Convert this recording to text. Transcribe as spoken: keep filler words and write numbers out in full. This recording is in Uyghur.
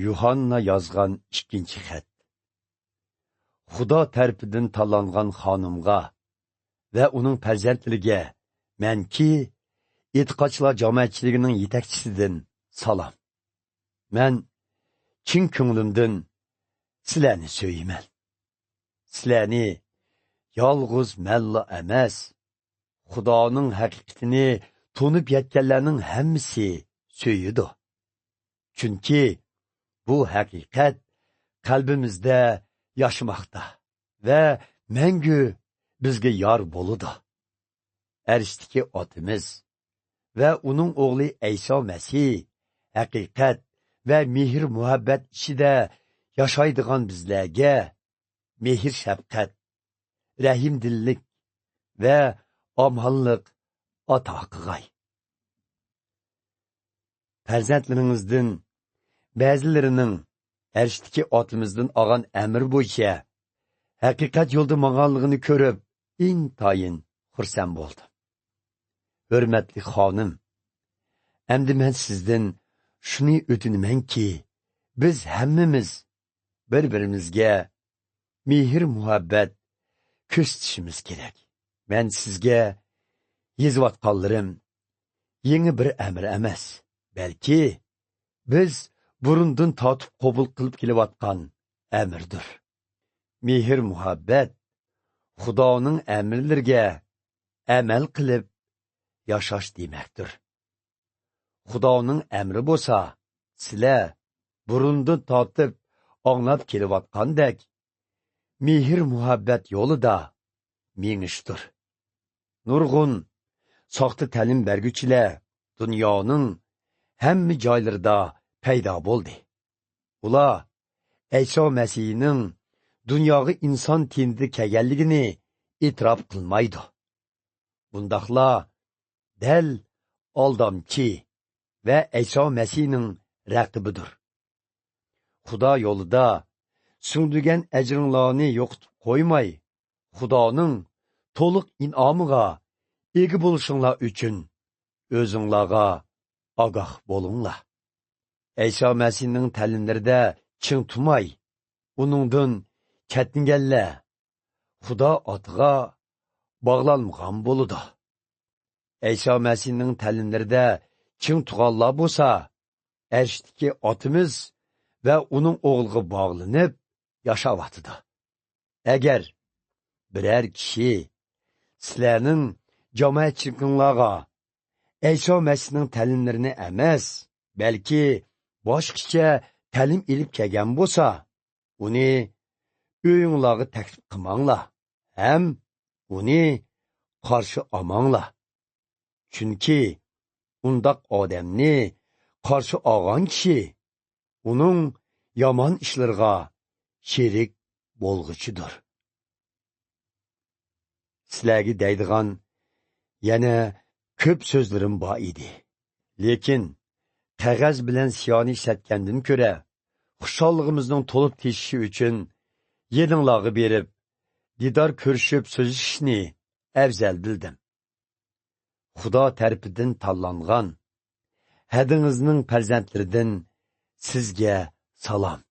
يۇھاننا يازغان ئىككىنچى خەت. خۇدا تەرىپىدىن تاللانغان خانىمغا ۋە ئۇنىڭ پەرزەنتلىرىگە مەنكى، ئېتىقادچىلار جامائەتچىلىكىنىڭ يېتەكچىسىدىن سالام. مەن چىن كۆڭلۈمدىن سىلەرنى سۆيىمەن. سىلەرنى يالغۇز مەنلا ئەمەس، خۇدانىڭ ھەقىقىتىنى تونۇپ يەتكەنلەرنىڭ ھەممىسى سۆيىدۇ. چۈنكى بۇ ھەقىقەت قەلبىمىزدە ياشىماقتا ۋە مەڭگۈ بىزگە يار بولىدۇ. ئەرشتىكى ئاتىمىز ۋە ئۇنىڭ ئوغلى ئەيسا مەسىھ ھەقىقەت ۋە مېھىر-مۇھەببەت ئىچىدە ياشايدىغان بىزلەرگە مېھىر-شەپقەت، رەھىمدىللىك ۋە ئامانلىق ئاتا قىلغاي. پەرزەنتلىرىڭىزدىن بەزىلىرىنىڭ ئەرشتىكى ئاتىمىزدىن ئالغان ئەمىر بويىچە ھەقىقەت يولدا ماڭغانلىقىنى كۆرۈپ، ئىنتايىن خۇرسەن بولدۇم. ھۆرمەتلىك خانىم، ئەمدى مەن سىزدىن شۇنى ئۆتۈنىمەنكى، بىز ھەممىمىز بىر-بىرىمىزگە مېھىر-مۇھەببەت كۆرسىتىشىمىز كېرەك. مەن سىزگە يېزىۋاتقانلىرىم يېڭى بىر ئەمىر ئەمەس، بەلكى بىز بۇرۇندىن تارتىپ قوبۇل قىلىپ كېلىۋاتقان ئەمىردۇر. مېھىر-مۇھەببەت خۇدانىڭ ئەمىرلىرىگە ئەمەل قىلىپ ياشاش دېمەكتۇر. خۇدانىڭ ئەمرى بولسا، سىلەر بۇرۇندىن تارتىپ ئاڭلاپ كېلىۋاتقاندەك، مېھىر-مۇھەببەت يولىدا مېڭىشتۇر. نۇرغۇن ساختا تەلىم بەرگۈچىلەر دۇنيانىڭ ھەممە جايلىرىدا پەيدا بولدى. ئۇلار ئەيسا مەسىھنىڭ دۇنياغا ئىنسان تېنىدە كەلگەنلىكىنى ئېتىراپ قىلمايدۇ. بۇنداقلار دەل ئالدامچى ۋە ئەيسا مەسىھنىڭ رەقىبىدۇر. خۇدا يولىدا سىڭدۈرگەن ئەجرىڭلارنى يوقىتىپ قويماي، خۇدانىڭ تولۇق ئىنئامىغا ئىگە بولۇشۇڭلار ئۈچۈن ئۆزۈڭلارغا ئاگاھ بولۇڭلار. ئەيسا مەسىھنىڭ تەلىملىرىدە چىڭ تۇرماي، ئۇنىڭدىن چەتنىگەنلەر خۇدا ئاتىغا باغلانمىغان بولىدۇ. ئەيسا مەسىھنىڭ تەلىملىرىدە چىڭ تۇرغانلار بولسا، ئەرشتىكى ئاتىمىز ۋە ئۇنىڭ ئوغلىغا باغلىنىپ ياشاۋاتىدۇ. ئەگەر بىرەر كىشى سىلەرنىڭ جامائەتچىلىكىڭلارغا ئەيسا مەسىھنىڭ تەلىملىرىنى ئەمەس، بەلكى باشقىچە تەلىم ئېلىپ كەلگەن بولسا، ئۇنى ئۆيۈڭلارغا تەكلىپ قىلماڭلار ھەم ئۇنى قارشى ئالماڭلار. چۈنكى ئۇنداق ئادەمنى قارشى ئالغان كىشى ئۇنىڭ يامان ئىشلىرىغا شېرىك بولغۇچىدۇر. سىلەرگە دەيدىغان يەنە كۆپ سۆزلىرىم بار ئىدى. لېكىن قەغەز بىلەن سىيانى ئىشلەتكەندىن كۆرە، خۇشاللىقىمىزنىڭ تولۇپ تېشىشى ئۈچۈن يېنىڭلارغا بېرىپ، دىدار كۆرۈشۈپ سۆزلىشىشنى ئەۋزەل بىلدىم. خۇدا تەرىپىدىن تاللانغان ھەدىڭىزنىڭ پەرزەنتلىرىدىن سىزگە سالام.